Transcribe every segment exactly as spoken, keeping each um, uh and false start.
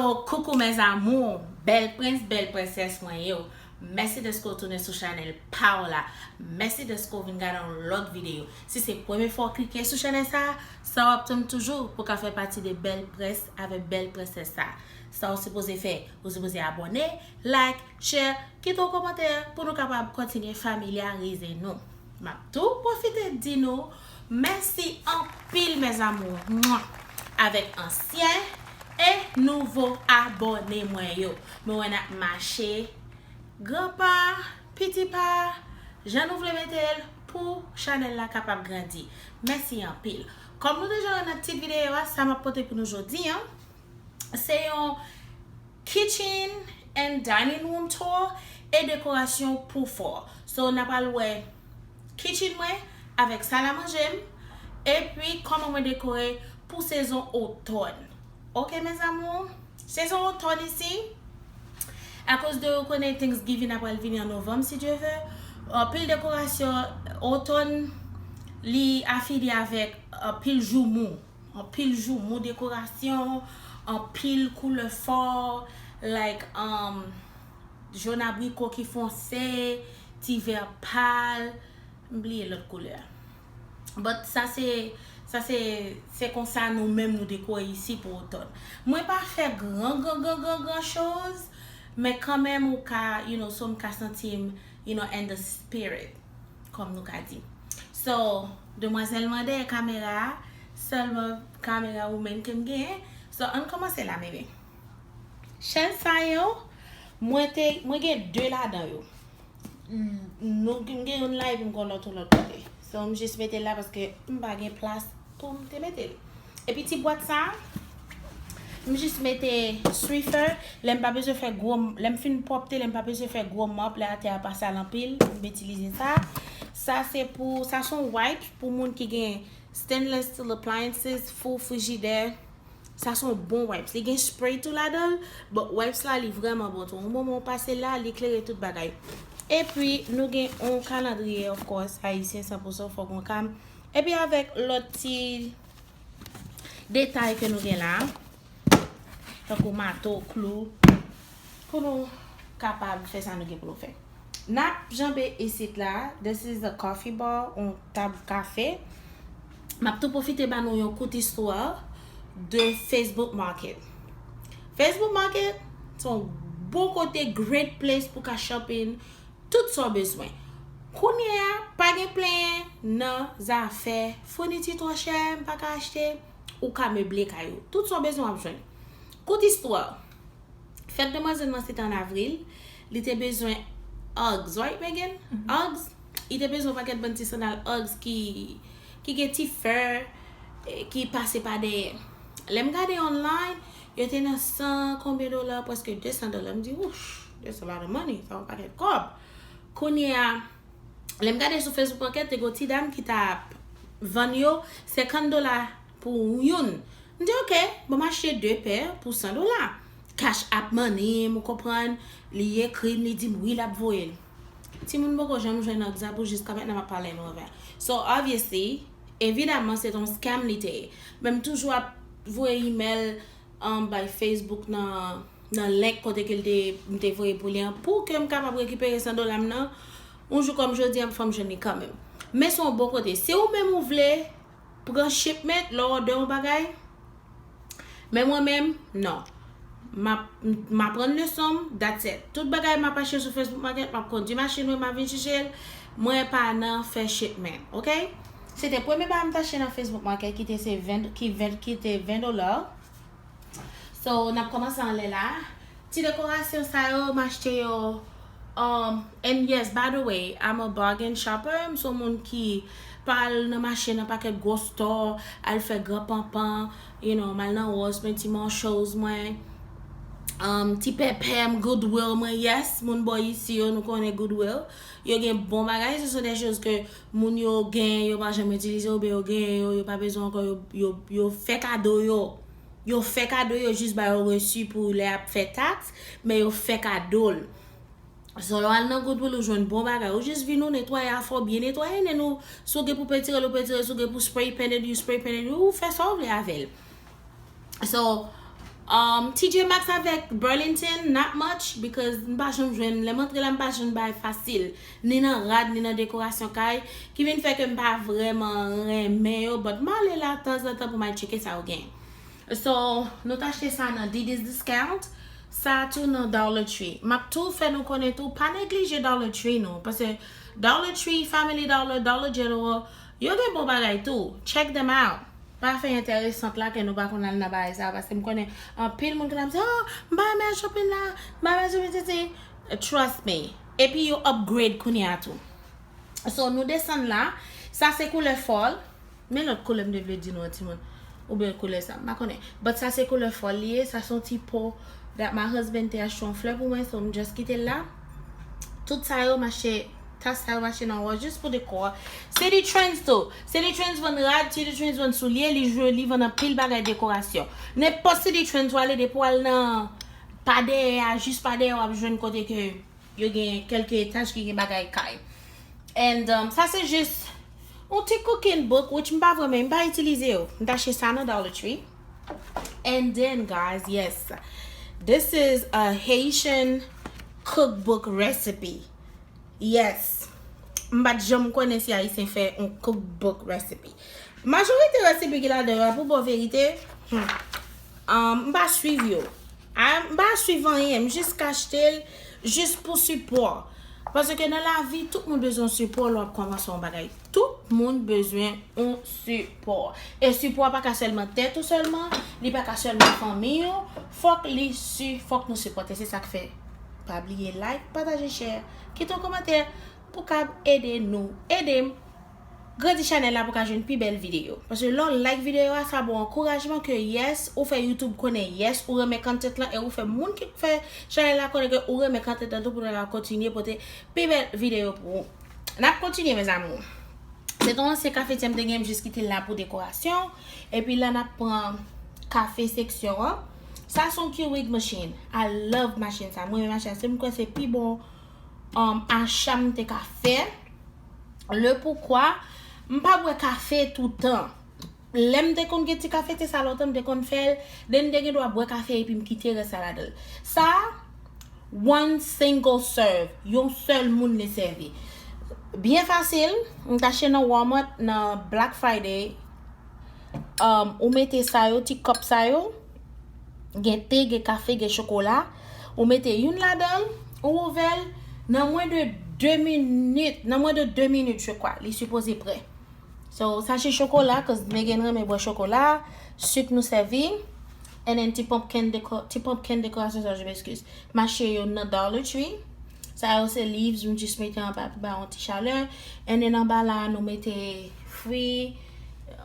Oh, coucou mes amours, bèl prens, bèl prensès mwen yo. Mèsi dèske w tounen sou chanèl pa w la. Mèsi dèske w vin gade yon lòt videyo. Si se premye fwa w klike sou chanèl sa, sa w ap tann toujou pou w ka fè pati de bèl prens avèk bèl prensès sa. Sa w sipoze fè, ou sipoze abòne, like, share, kite yon kòmantè pou nou kapab kontinye familyarize nou. M ap tou pwofite di nou mèsi anpil mes amours, mwa, avèk ansyen e nouvo abòne mwen yo. Mwen wè n ap mache gran pa, piti pa, jan nou vle mete l, pou chanèl la kapab grandi. Mèsi anpil. Kòm nou deja wè nan tit videyo a, sa m ap pote pou nou jodi a, se yon kitchen and dining room tour e dekorasyon pou fò. So, n ap al wè kitchen mwen avèk sal a manje m, epi kòman mwen dekore pou sezon otòn. Ok mes amours, sezon otòn isi, akoz de ou konnen Thanksgiving ap pral vini an novanm, si Dye vle. Anpil dekorasyon otòn, li afilye avèk anpil joumou. Anpil joumou dekorasyon, anpil koulè fò, like, um, jòn abriko ki fonse, ti vè pal, m bliye lòt koulè a. But sa se, sa se, se konsa nou menm nou dekore isi pou otòn. Mwen pa fè gran, gran, gran, gran, gran choz, men kanmenm ou ka, you know, so m ka santi m, you know, in the spirit, kòm nou ka di. So, demwazèl mwen dèyè kamera a, sèlman kamera woman ke m genyen. So, ann kòmanse la, bebe. Chèz sa yo, mwen te, mwen gen de ladan yo. M, nou, m gen youn la epi m gen lòt yon lòt kote. So, m jis mete l la paske m pa gen plas pou m te mete l. Epi ti bwat sa, m jis mete Swiffer. Lè m pa bezwen fè gwo, lè m fin pwòpte, lè m pa bezwen fè gwo mòp, lè atè a pa sal anpil, m itilize sa. Sa se pou, sa se yon wipes pou moun ki gen stainless steel appliances, fou, frijidè. Sa se yon bon wipes. Li gen spray tou ladan l, but wipes la, li vrèman bon tou. Yon moman w pase la, li klere tout bagay. Epi, nou gen yon kalandriye, of course, ayisyen san pou san, fòk yon kam. Epi avèk lòt ti detay ke nou gen la, tankou mato, klou, pou nou kapab fè sa nou gen pou nou fè. N ap janbe isit la, this is a coffee bar, yon tab kafe. M ap tou pwofite ba nou yon kout istwa de Facebook Market. Facebook Market, se yon bon kote, great place pou ka shopping, tout sa w bezwen. Kounye a, pa gen plenyen nan zafè founiti twò chè, m pa ka achte, ou ka meble kay ou. Tout sa w bezwen w ap jwenn. Kout istwa. Fèt demwazèl mwen se te an avril. Li te bezwen Uggs, right, Megan? Uggs. Li te bezwen yon pakèt bann ti sandal Uggs ki, ki gen ti fè, eh, ki pase pa dèyè. Lè m gade online, yo te nan san konbyen dola, prèske de san dola. M di, "Wouch, that's a lot of money. Sa yon pakèt kòb." Kounye a, lè m gade sou Facebook Market, te gen yon ti dam ki t ap vann yo senkant dola pou youn. M di, "Ok, bon, m achte de pè pou san dola." Cash App Money m, ou konprann, li ekri m, li di m wi, l ap voye l. Timoun poko janm jwenn Uggs sa pou jiska mentnan m ap pale nou avè. So, obviously, evidaman, se t on scam li te ye. Men m toujou ap voye email, um, bay Facebook nan, nan link kote ke l te, m te voye pou li an, pou ke m kapab rekipere san dola m nan. Yon jou kòm jodi a, fò m jwenn li kanmenm. Men se yon bon kote. Si ou menm ou vle pran shipment lè w òdè yon bagay, men mwen menm, non. M ap, m aprann leson m, that's it. Tout bagay m ap achte sou Facebook Market, m ap kondui machin mwen, m ap vin chèche l. Mwen pa nan fè shipment, ok? Se te premye bagay m t achte nan Facebook Market ki te se ven, ki ven, ki te ven dola. So, n ap kòmanse anlè la. Ti dekorasyon sa yo, m achte yo. Um, and yes, by the way, I'm a bargain shopper. M se yon moun ki pa al nan mache nan pakèt gwo store, al fè gran panpan, you know, m al nan Ross, mwen ti mòchoz mwen. Um, ti pèpè m, Goodwill mwen, yes, moun bò isi yo, nou konnen Goodwill. Yo gen bon bagay, se son de choz ke moun yo gen, yo pa janm itilize, oubyen yo gen yo, yo pa bezwen ankò, yo, yo, yo fè kado yo. Yo fè kado yo jis ba yo resi pou lè y ap fè taks, men yo fè kado l. So, lè w al nan Goodwill, ou jwenn bon bagay. Ou jis vin, ou netwaye afè w, byen netwaye nen ou. Si w gen pou pentire l, ou pentire l. Si w gen pou spray painted, you spray painted, ou fè sa w vle avè l. So, Um, T J Maxx avèk Burlington, not much, because m pa janm jwenn, lè m antre la, m pa jwenn bagay fasil, ni nan rad, ni nan dekorasyon kay, ki vin fè ke m pa vrèman renmen yo, but m ale la tanzantan pou m al tcheke sa yo gen. So, nou t achte sa nan Dd's Discount, sa tou nan Dollar Tree. M ap tou fè nou konnen tou, pa neglije Dollar Tree non, paske Dollar Tree, Family Dollar, Dollar General, yo gen bon bagay tou. Check them out. Pa fè enteresant la ke nou pa konn al nan bagay sa, paske m konnen anpil moun konn ap di, oh, m pa renmen al shopping la, m pa renmen shopping titi. Trust me. Epi yo upgrade kounye a tou. So, nou desann la. Sa se koulè fall. Men lòt koulè m te vle di nou an timoun. Oubyen koulè sa, m pa konnen. But sa se koulè fall li ye. Sa se yon ti po that my husband te achte yon flè pou mwen. So, m just kite l la. Tout sa yo, m achte, tas sa yo, m achte nan Walmart jis pou dekò. Citi Trends tou. Citi Trends vann rad, Citi Trends vann soulye, li jwe, li vann anpil bagay dekorasyon. Nenpòt Citi Trends w ale, depi w al nan pa dèyè a, jis pa dèyè, w ap jwenn kote ke yo gen kèlke etaj ki gen bagay kay. And um, sa se jis yon ti cooking book, which m pa vrèman, m pa itilize yo. M t achte sa nan Dollar Tree. And then, guys, yes, this is a Haitian cookbook recipe. Yes. M pa t janm konnen si Ayisyen fè yon cookbook recipe. Majorite recipe ki ladan yo a, pou bon verite, hmm, um, m pa swiv yo. Ah, m pa swiv anyen, m jis ka achte l jis pou sipò. Paske nan lavi, tout moun bezwen sipò lè w ap kòmanse yon bagay. Tout moun bezwen yon sipò. E sipò a pa ka sèlman tèt ou sèlman, li pa ka sèlman fanmi ou. Fòk li si, fòk nou sipòte. Se sa k fè. Pa bliye like, pataje, share, kite yon kòmantè pou kab ede nou, ede m grandi chanèl la pou ka jwenn pi bèl videyo. Paske lè w like videyo a, sa ba w ankourajman ke yes, ou fè YouTube konnen yes, ou renmen content lan, e ou fè moun ki fè chanèl la konnen ke ou renmen content lan tou pou nou ka kontinye pote pi bèl videyo pou ou. N ap kontinye, mes amours. Se te yon ansyen kafetyè m te gen, m jis kite l la pou dekorasyon. Epi la, n ap pran kafe seksyon an. Sa se yon Keurig machine. I love machin sa. Mwen renmen machin sa. Se m kwè se pi bon um, acha m te ka fè. Le poukwa, m pa bwè kafe toutan. Lè m te konn gen ti kafe, te sa lontan m te konn fè l, then m te gen dwa bwè kafe epi m kite rès la ladan l. Sa, one single serve, yon sèl moun li sèvi. Byen fasil, m t achte nan Walmart nan Black Friday. Um, ou mete sa yo, ti kòp sa yo, gen te, gen kafe, gen chokola. Ou mete youn ladan l, ou ouvè l, nan mwen de de minit, nan mwen de de minit, je crois, li sipoze prè. So, sache chokola, cause Megan renmen bwè chokola, sik nou sèvi, and then ti pumpkin deko-, ti pumpkin dekorasyon sa, je m'excuse. M achte yo nan Dollar Tree. Sa yo se leaves, nou jis mete anba pou ba yon ti chalè. And then anba la, nou mete fwi,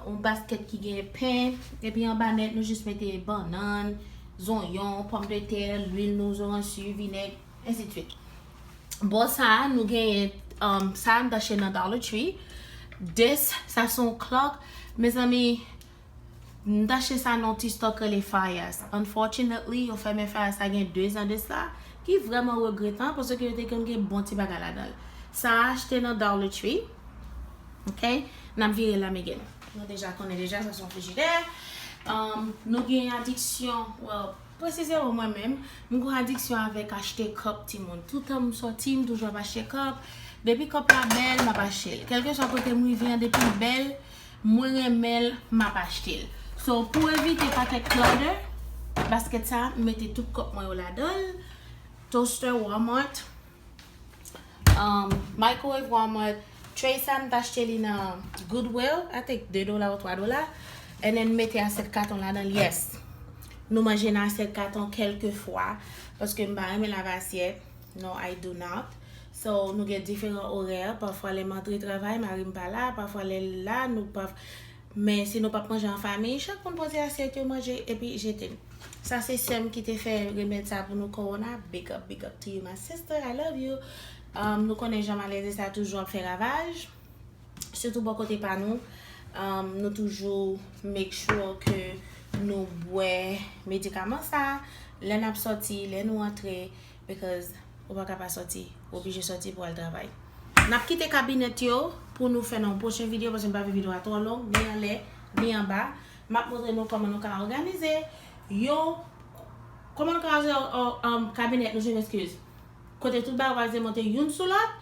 yon baskèt ki gen pen. Epi anba nèt, nou jis mete bannann, zonyon, pòmdetè, lwil nou, zoranj, vinèg, ensidswit. Bò sa a, nou genyen um, sa a, m t achte nan Dollar Tree. This, sa se yon clock. Mezanmi, m t achte sa nan yon ti store k rele Fayas. Unfortunately, yo fèmen Fayas sa gen de zan de sa, ki vrèman regretan, paske yo te konn gen bon ti bagay ladan l. Sa a achte nan Dollar Tree. Ok? N ap vire la, Megan. Nou deja konnen deja, sa se yon frijidè. Um, nou gen adiksyon, well, presizeman mwen menm, m gen adiksyon avèk achte kòp timoun. Toutan m sòti, m toujou ap achte kòp. Depi kòp la bèl, m ap achte l. Kèlkeswa kote m rive an, depi l bèl, mwen renmen l, m ap achte l. So, pou evite pa fè clutter, basket sa, m mete tout kòp mwen yo ladan l. Toaster Walmart. Um, microwave Walmart. Tray sa, m t achte li nan Goodwill, I think de dola ou twa dola. And then mete asyèt katon ladan l, yes. Nou manje nan asyèt katon kèlkefwa, paske m pa renmen lave asyèt. No, I do not. So, nou gen diferan orè. Pafwa lè m antre travay, mari m pa la. Pafwa lè l la, nou pa. Men si nou p ap manje an fanmi, chak moun poze asyèt yo, manje, epi jete l. Sa se sè m ki te fè remèd sa pou nou, kowona. Big up, big up to you, my sister. I love you. Um, nou konnen jan maladi sa toujou ap fè ravaj. Sitou bò kote pa nou. Um, nou toujou make sure ke nou bwè medikaman sa lè n ap sòti, lè nou antre, because ou pa ka pa sòti, ou oblije sòti pou al travay. N ap kite kabinèt yo pou nou fè nan yon pwochen videyo, paske m pa vle videyo a twò long, ni anlè, ni anba. M ap montre nou kòman nou ka òganize yon Kòman nou ka ranje, um, kabinèt nou, je m'excuse? Kote tout bagay yo pa demonte youn sou lòt,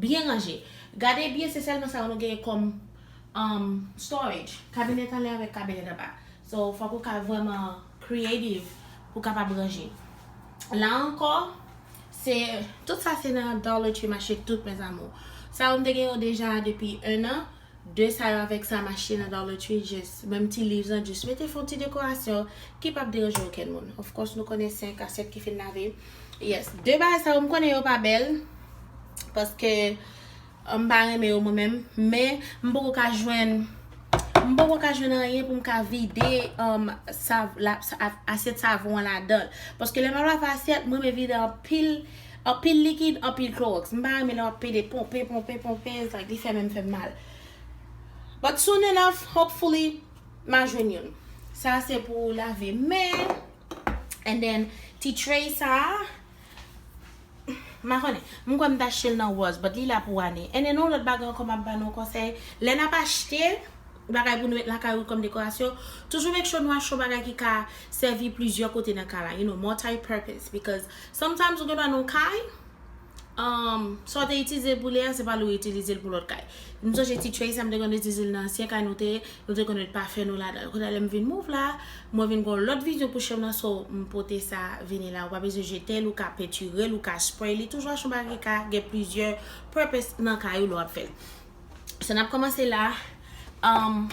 byen ranje. Gade byen, se sèlman sa yo nou genyen kòm, um, storage. Kabinèt anlè avèk kabinèt anba. So, fòk ou ka vrèman creative pou kapab ranje. La ankò, se, tout sa se nan Dollar Tree, m achte tout, mes amours. Sa yo m te gen yo deja depi en an. De sa yo avèk sa m achte nan Dollar Tree, just menm ti leaves an, just mete fè yon ti dekorasyon ki p ap deranje okenn moun. Of course, nou konnen senk a sèt ki fin lave. Yes, de bagay sa yo, m konnen yo pa bèl, paske, um, m pa renmen yo mwen menm, men m poko ka jwenn, m poko ka jwenn anyen pou m ka vide, um, sav-, la, sa-, a-, asyèt savon an ladan l. Paske lè m ap lave asyèt, mwen renmen vide anpil, anpil likid, anpil klowòks. M pa renmen lè w ap pede ponpe, ponpe, ponpe, sa ki fè menm fè m mal. But soon enough, hopefully, m a jwenn youn. Sa se pou lave men. And then, ti tray sa a, m pa konnen. M kwè m t achte l nan Ross, but li la pou ane. And then, yon lòt bagay ankò m ap ba nou konsèy. Lè n ap achte bagay pou nou met lakay ou kòm dekorasyon, toujou make sure nou achte yon bagay ki ka sèvi plizyè kote nan kay la. You know, multi-purpose. Because sometimes ou gen dwa nan yon kay, um, sa w te itilize l pou lè a, se pa lè w itilize l pou lòt kay. M sonje ti tray sa m te konn itilize l nan ansyen kay nou te ye, nou te konn met pafen nou ladan l. Kounye a lè m vin move la, mwen vin gen yon lòt vizyon pou chanm nan, so m pote sa vini la. Ou pa bezwen jete l, ou ka pentire l, ou ka spray li. Toujou achte yon bagay ki ka gen plizyè purpose nan kay ou lè w ap fè l. So, n ap kòmanse la. Um,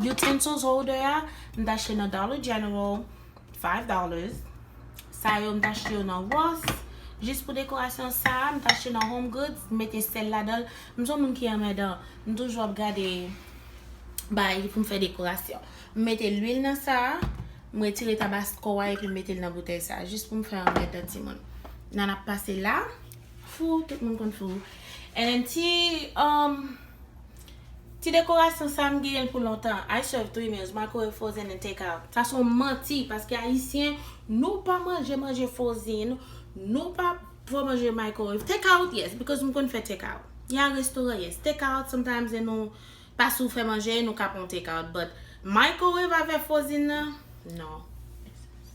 utensils holder a, m t achte nan Dollar General, five dollars. Sa yo, m t achte yo nan Ross. Jis pou dekorasyon sa a, m t achte nan Home Goods, m mete sèl ladan l. M se yon moun ki anmèdan. M toujou ap gade bagay pou m fè dekorasyon. M mete lwil nan sa a, m retire tabasko a epi m mete l nan boutèy sa a, jis pou m fè anmèdan timoun. Nan ap pase la, fou, tout moun konn fou. And then ti, um, ti dekorasyon sa, m genyen l pou lontan. I serve three meals, microwave, frozen and take out. Sa se yon manti, paske Ayisyen, nou pa manje manje frozen, nou pa fè manje microwave. Take out, yes, because m konn fè take out. Ya restoran, yes. Take out, sometimes, e nou pa sou fè manje, nou ka pran take out. But microwave avèk frozen nan, non.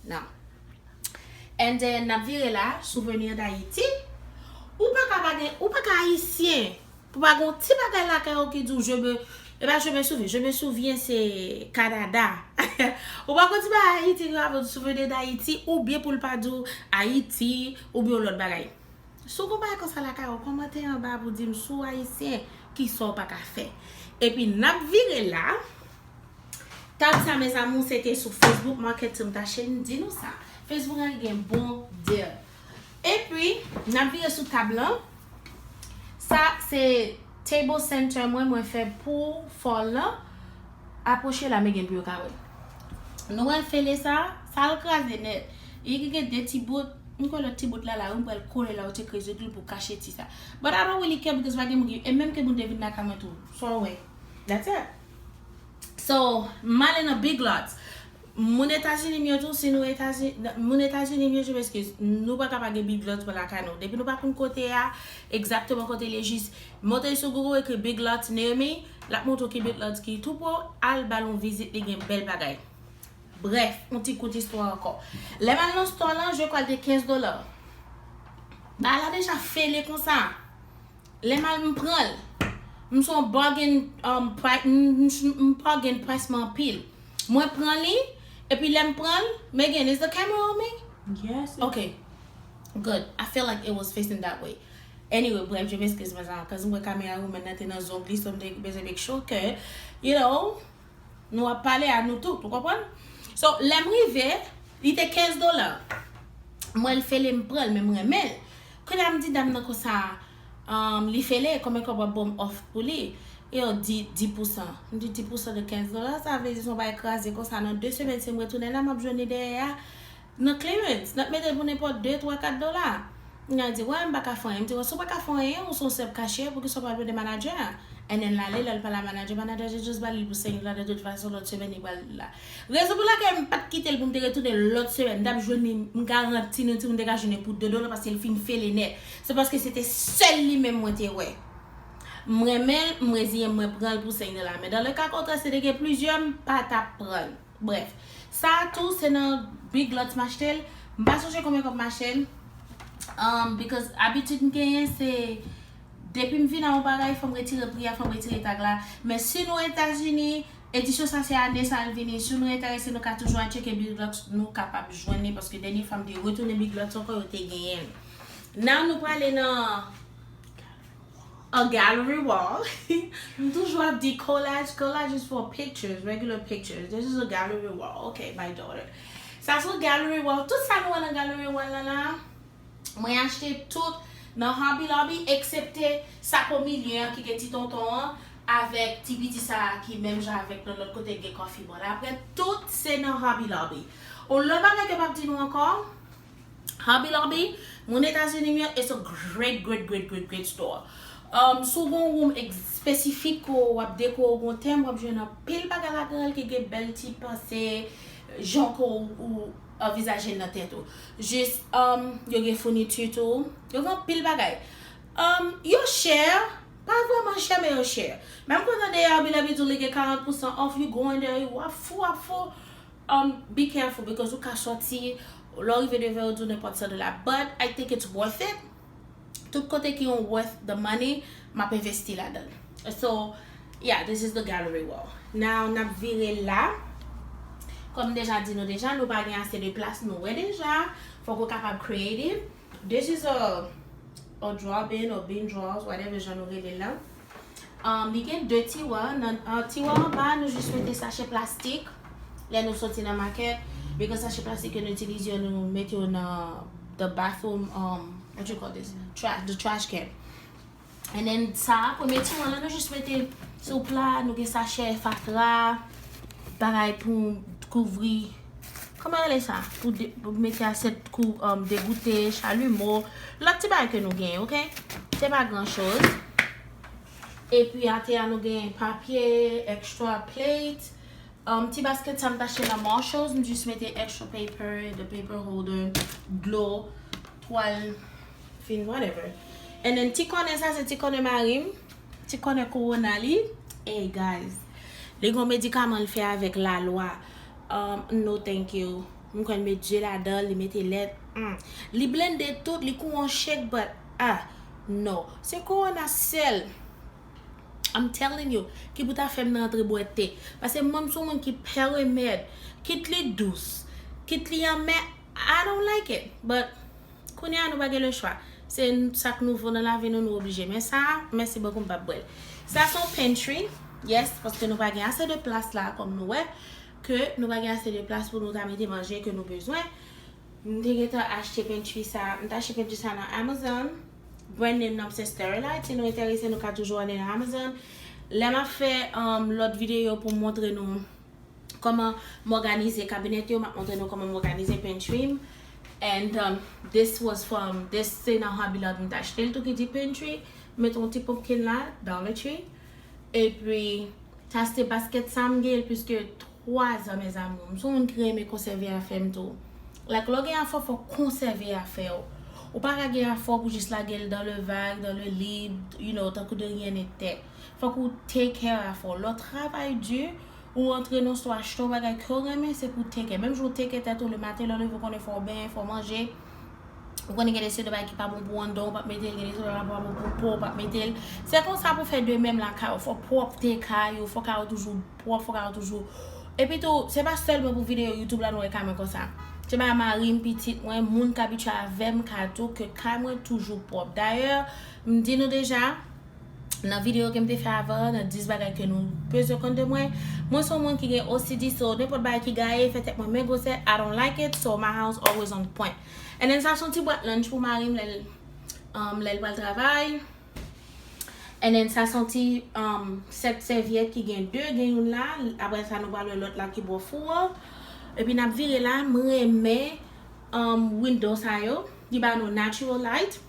Non. And then, n ap vire la, souvenir d'Haïti. Ou pa ka pa gen, ou pa ka Ayisyen. Pou pa gen yon ti bagay lakay ou ki di w, je me, e pa je me souviens, je me souviens se Kanada. Ou pa gen yon ti bagay Ayiti ki pa di w souvenir d'Haïti, oubyen pou l pa di w Ayiti, oubyen yon lòt bagay. Si w gen yon bagay konsa lakay ou, kòmante anba pou di m si w Ayisyen, kisa w pa ka fè. Epi n ap vire la. Tab sa, mes amours, se te sou Facebook Market m t achte l, m di nou sa. Facebook an gen bon deal. Epi, n ap vire sou tab lan. Sa, se table center mwen, mwen fè pou fall lan. Apwoche la, men gen pou yo ka wè. Nou wè fele sa, sa l kraze nèt. E ki gen de ti bout, m kwè lòt ti bout la, la, m pral kole la, ou te kreze tou pou kache ti sa. But I don't really care because pa gen moun ki, e menm ke moun te vin lakay mwen tou. So, wè. That's it. So, m ale nan Big Lots. Moun Etazini m yo tou, si nou Etazini, moun Etazini m yo, je m'excuse, nou pa ka pa gen Big Lots bò lakay nou. Depi nou pa konn kote a, egzakteman kote l ye, jis monte sou Google, ekri Big Lots near me, l ap montre w ki Big Lots ki tou pre w, al ba l yon vizit, li gen bèl bagay. Brèf, yon ti kout istwa ankò. Lè m al nan store lan, je crois l te kenz dola. Bagay la deja fele konsa. Lè m al, m pran l. M se yon bargain, um, pri-, m, m, m bargain price mwen anpil. Mwen pran li, epi lè m pran l, Megan, is the camera on me? Yes. Okay. Good. I feel like it was facing that way. Anyway, bref, je m'excuse, mes amours, 'cause m wè camera woman nan te nan zong li, so m te bezwen make sure ke, you know, nou ap pale a nou tout, ou konprann? So, lè m rive, li te kenz dola. Mwen, l fele, m pran l, men m renmen l. Kounye a, m di dam nan konsa, um, li fele, konbyen kòb w ap ban m off pou li? E yo di, dis pousan. M di, dis pousan de kenz dola, sa vle di se yon bagay kraze konsa. Nan de semèn, si m retounen la, m ap jwenn li dèyè a nan clearance. N ap mete l pou nenpòt de, twa, kat dola. Kounye a, l di, wè, m pa ka fè anyen. M di, wè, si w pa ka fè anyen, ou se yon senp kachè, poukisa w pa al mande manadjè a? And then, l ale, lè l pale a manadjè, manadjè just ba li l pou senk dola, de tout fason, lòt semèn, li pral la. Rezon pou lakèl m pa t kite l pou m te retounen lòt semèn, m t ap jwenn li, m garanti nou, timoun te ka jwenn li pou de dola, paske l fin fele nèt. Se paske se te sèl li menm mwen te wè. M renmen l, m reziyen m, mwen pran l pou senk dola. Men dans le cas contraire, si te gen plizyè, m pa t ap pran l. Brèf, sa a tou, se nan Big Lots m achte l. M pa sonje konbyen kòb m achte l. Um, because abitid m genyen se depi m vin a yon bagay, fò m retire pri a, fò m retire tag la. Men si nou Etazini, edisyon sa se ane sa l vini. Si nou enterese, nou ka toujou al tcheke Big Lots, nou kapab jwenn li, paske dènye fwa m te retounen Big Lots ankò, yo te genyen l. Now nou prale nan a gallery wall. M toujou ap di collage. Collage is for pictures, regular pictures. This is a gallery wall. Okay, my daughter. Sa se yon gallery wall. Tout sa nou wè nan gallery wall la la, mwen achte tout nan Hobby Lobby, eksepte sak o milye an ki gen ti tonton an, avèk ti piti sa a ki menm jan avèk nan lòt kote gen coffee mall. Apre, tout se nan Hobby Lobby. On lòt bagay ke m ap di nou ankò, Hobby Lobby, moun Etazini m yo, it's a great, great, great, great, great store. Um, si w gen yon room espesifik ke w ap dekore, w gen yon tèm, w ap jwenn anpil bagay ladan l ki gen bèl ti panse, jan ke w, ou anvizaje l nan tèt ou. Jis, um, yo gen founiti tou. Yo gen anpil bagay. Um, yo chè, pa vrèman chè, men yo chè. Menm kote de Hobby Lobby di w li gen karant pousan off, you go in there, w ap fou, w ap fou. Um, be careful, because ou ka sòti, lè w rive devan yo di w nenpòt san dola. But I think it's worth it. Tout kote ki yon worth the money, m ap envesti ladan l. So, yeah, this is the gallery wall. Now, n ap vire la. Kòm m deja di nou deja, nou pa gen ase de plas, nou wè deja. Fòk ou kapab creative. This is a, a draw bin or bin drawers, whatever jan nou rele l la. Um, li gen de tiwa. Nan uh, tiwa anba, nou jis mete sachè plastik. Lè nou soti nan makèt, because sachè plastik ke nou itilize yo, nou mete yo nan the bathroom, um, what you call this? Trash, the trash can. And then sa, premye tiwa la, nou jis mete sou pla, nou gen sachè fatra, bagay pou kouvri, kòman yo rele sa? Pou, de, pou mete asyèt kou, um, degoute, chalimo, lòt ti bagay ke nou gen, ok? Se pa gran choz. Epi atè a nou gen papye, extra plate. Um, ti basket sa m t achte nan Marshalls, m jis mete extra paper, the paper holder, dlo, twal, fin, whatever. And then ti kònè sa, se ti kònè mari m, ti kònè kowona li. Hey guys, li gon medikaman l fè avèk lalwa. Um, no thank you. M kwè l met je ladan l, li mete lèt. Mm. Li blende tout, li kou an shake, but ah, no. Se kowona sèl. I'm telling you, ki pou ta fè m nan antre bwè te. Paske mwen, m se yon moun ki pè remèd. Kit li dous, kit li anmè, I don't like it. But, kounye a, nou pa gen le chwa. Se sa k nouvo nan lavi nou, nou oblije. Men sa, mèsi bokou, m p ap bwè l. Sa se yon pantry. Yes, paske nou pa gen ase de plas la, kòm nou wè, ke nou pa gen ase de plas pou nou ta mete manje ke nou bezwen. M te gentan achte pantry sa, m te achte pantry sa nan Amazon. Brand name nan se Sterilite. Si nou enterese, nou ka toujou ale nan Amazon. Lè m ap fè um, lòt videyo pou m montre nou kòman m òganize kabinèt yo, m ap montre nou kòman m òganize pantry m. And um, this was from, this se nan Hobby Lobby m t achte l tou ki di pantry. M mete yon ti pumpkin la, Dollar Tree. Epi, sa se basket sa m gen l plis ke twa zan, mes amours. M se yon moun ki renmen konsève afè m tou. Like, lè w gen afè w, fò w konsève afè w. Ou pa ka gen afè w pou jis lage l dans le vague, dans le libre, you know, tankou de rien n'était. Fòk ou take care afè w. Lè w travay di, ou antre nan store, achte yon bagay ke w renmen, se pou w take care. Menm jan w take care tèt ou, le maten lè w leve, w konnen fò w benyen, fò w manje. Ou konnen gen de seri de bagay ki pa bon pou anndan, ou p ap mete l, gen de seri de bagay ki pa bon pou po, ou p ap mete l. Se konsa pou fè de menm lakay ou. Fò pwòpte kay ou, fò kay ou toujou pwòp, fò kay ou toujou. Epi tou, se pa sèlman pou videyo YouTube la nou wè kay mwen konsa. Se bagay mari m, pitit mwen, moun k abitye avè m ka di w ke kay mwen toujou pwòp. Dayè, m di nou deja, nan videyo ke m te fè avan, nan dis bagay ke nou bezwen konn de mwen, mwen se yon moun ki gen O C D, so nenpòt bagay ki gaye, fè tèt mwen men gwosè, I don't like it, so my house always on point. And then sa se yon ti bwat lunch pou mari m lè l um, lè l pral travay. And then sa se yon ti um, sèt sèvyèt ki gen de, gen youn la, apre sa nou pral wè lòt la ki bò fou an. Epi n ap vire la, m renmen um, window sa yo, li ba nou natural light.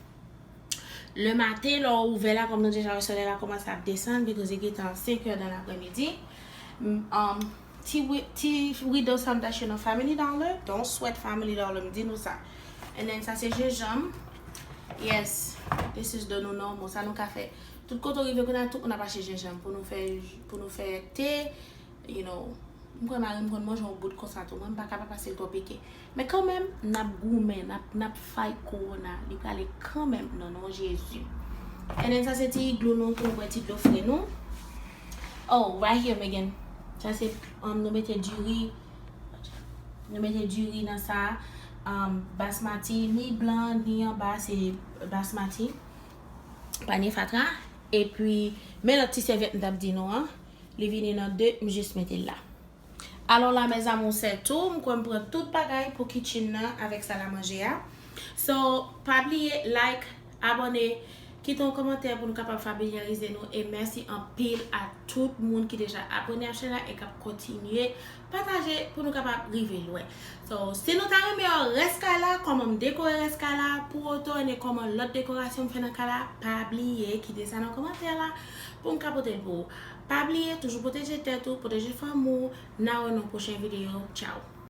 Le maten, lè w ouvè la, kòm nou deja wè solèy la kòmanse ap desann, because li gentan senkè dan lapremidi. M- Um, ti, wi- ti rido sa m t achte nan Family Dollar, don't sweat Family Dollar, m di nou sa. And then sa se jenjanm. Yes, this is the new normal, sa nou ka fè. Tout kote w rive kounye a, tout moun ap achte jenjanm pou nou fè, pou nou fè te, you know, M kwè mari m konn manje yon bout konsa tou. Mwen, m pa ka pa pase l twò pike. Men kanmenm, n ap goumen, n ap, n ap fight kowona. Li prale kanmenm nan non Jezi. And then sa se ti iglo nou, tou nou bwè ti dlo fre nou. Oh, right here, Megan. Sa se, um, nou mete diri. Nou mete diri nan sa. Um, basmati, ni blan, ni anba, se basmati. Pa ni fatra. Epi, men lòt ti sèvyèt m t ap di nou an. Li vini nan de, m jis mete l la. Alò la, mes amours, c'est tout. M kwè m pran tout bagay pou kitchen nan avèk sal a manje a. So, pa bliye like, abòne, kite yon kòmantè pou nou kapab familyarize nou. E mèsi anpil a tout moun ki deja abòne a chèn la e k ap kontinye pataje pou nou kapab rive lwen. So, si nou ta renmen wè rès kay la, kòman m dekore rès kay la, pou w retounen kòman lòt dekorasyon m fè nan kay la, pa bliye kite sa nan kòmantè la pou m ka pote l pou ou. Pa bliye, toujou pwoteje tèt ou, pwoteje fanmi w. N a wè nan pwochen videyo. Tchaw!